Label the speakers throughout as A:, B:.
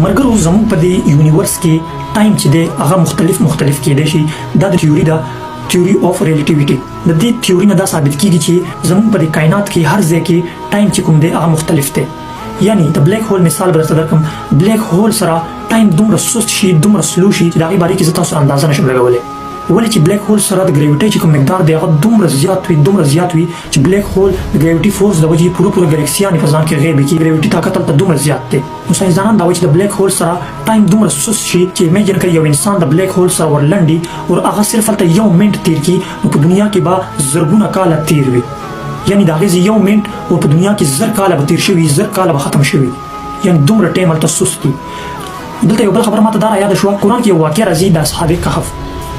A: مرګرو، زموږ په دې universe کې time چې دی هغه مختلف مختلف کېدای شي. دا د تیوري ده، theory of relativity. د دې تیوري نه دا ثابت کیږي چې زموږ په دې کائنات کې هر ځای کې time چې کوم دی هغه مختلف دی. یعنی د black hole مثال به درته درکړم. black hole سره time دومره سست شي، دومره slow شي چې د هغې بارې کې زه تاسو اندازه نشم لګولی. ولې چې black hole سره د gravity چې کوم مقدار دی هغه دومره زیات وي، دومره زیات وي چې black hole د gravity force د وجې پوره پوره ګلیکسیانې په ځان کې غیب کړي. gravity طاقت هلته دومره زیات دی. نو ساینسدانان دا وایي چې د black hole سره time دومره سست شي چې imagine کړئ، یو انسان د black hole سره ورلنډي او هغه صرف هلته یو منټ تیر کړي، نو په دنیا کې به زرګونه کاله تیر وي. یعنی د هغې یو منټ او په دنیا کې 1000 کاله به تیر شوي، 1000 کاله به ختم شوي. یعنی دومره time هلته سست دي. دلته یو بل خبره ماته دا را یاده شوه. قرآن کې یو واقعه راځي د اصحاب کهف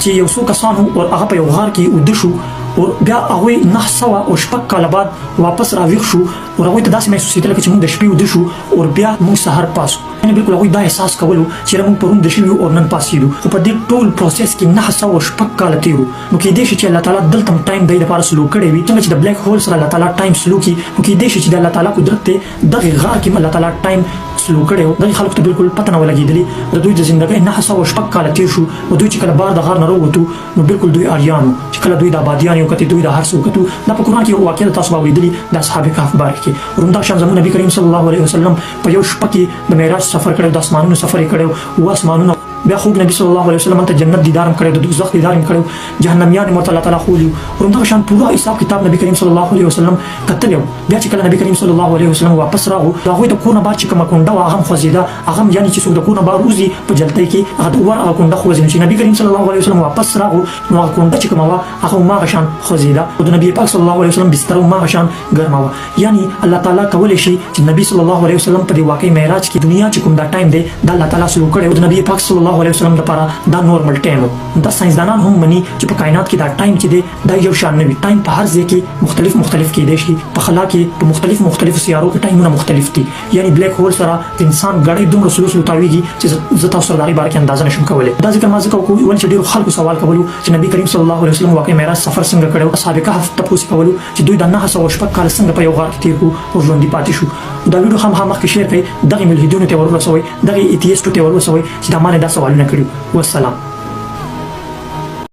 A: چې یو څو کسان وو او هغه په یو غار کې اوده شو او بیا هغوی 906 کاله بعد واپس راویښ شو او هغوی ته داسې محسوسېدل لکه چې موږ د شپې اوده شو او بیا موږ سهار پاسو. یعنی بالکل هغوی دا احساس کولو چې موږ پرون اوده شوي او نن پاسېدو، خو په دې ټول process کې 906 کاله تېر وو. نو کېدای شي چې الله تعالی دلته هم time دی دپاره slow کړی وي. څنګه چې د black hole سره الله تعالی time slow کړي، نو کېدای شي چې د الله تعالی قدرت دی، دغه غار کې هم الله تعالی time slow کړی و. دغه خلکو ته بالکل پته نه وه لګېدلې. د دوی د زندګۍ 906 کاله تېر شو او دوی چې کله بار د غار نه راووتو، نو بالکل دوی اریان وو. چې کله دوی د آبادیان وکتې، دوی د هر څه وکتو. دا په قرآن کې یو واقعه ده، تاسو به اورېدلي د اصحاب کهف باره کې. او همدا شان زموږ نبي کریم صلی الله علیه وسلم په یو شپه کې د معراج سفر کړی، د اسمانونو سفر یې کړی و اسمانونه. بیا خوږ نبی صلی الله علیه وسلم ته جنت دیدار هم کړی، د دوزخ دیدار هم کړی، جهنميان ورته الله تعالی ښوولي. او همدغه شان پوره حساب کتاب نبی کریم صلی الله علیه وسلم کتلی و. بیا چې کله نبی کریم صلی الله علیه وسلم واپس راغو، د هغوی د کور نه بهر چې کومه کونډه وه هغه هم خوځېده. هغه هم یعنی چې څوک د کور نه بهر وځي په جلتۍ کې، هغه د ور هغه کونډه خوځي. نو چې نبی کریم صلی الله علیه وسلم واپس راغو، نو هغه کونډه چې کومه وه هغه هماغه شان خوځېده او د نبی پاک صلی الله علیه وسلم بستر هماغه شان ګرمه وه. یعنی الله تعالی کولی شي چې نبی صلی الله علیه وسلم په دې واقعي معراج کې دنیا چې کوم دا time دی دا الله تعالی slow کړی او د نبی پاک صلی الله علیه وسلم لپاره دا normal time و. دا ساینسدانان هم مني چې په کائنات کې دا time چې دی دا یو شان نه وي. time په هر ځای کې مختلف مختلف کېدای شي. په خلا کې، په مختلف مختلف سیارو کې ټایمونه مختلف دي. یعنی black hole سره د انسان ګړۍ دومره slow slow تاویږي چې زه تاسو سره د هغې باره کې اندازه نشم کولی. دا ذکر ما ځکه وکړو ولې چې ډېرو خلکو سوال کولو چې نبی کریم صلی الله علیه وسلم واقعي معراج سفر څنګه کړی، اصحاب کهف تپوس کولو چې دوی دا 906 کاله څنګه په یو غار کې تېر کړو او ژوندي پاتې شو. دا ویډیو خامخا مخکې share کړئ، دغې ملحدینو ته ور ورسوئ، دغې atheist ته ور ورسوئ چې دا ما نه دا سوالونه کړي. والسلام.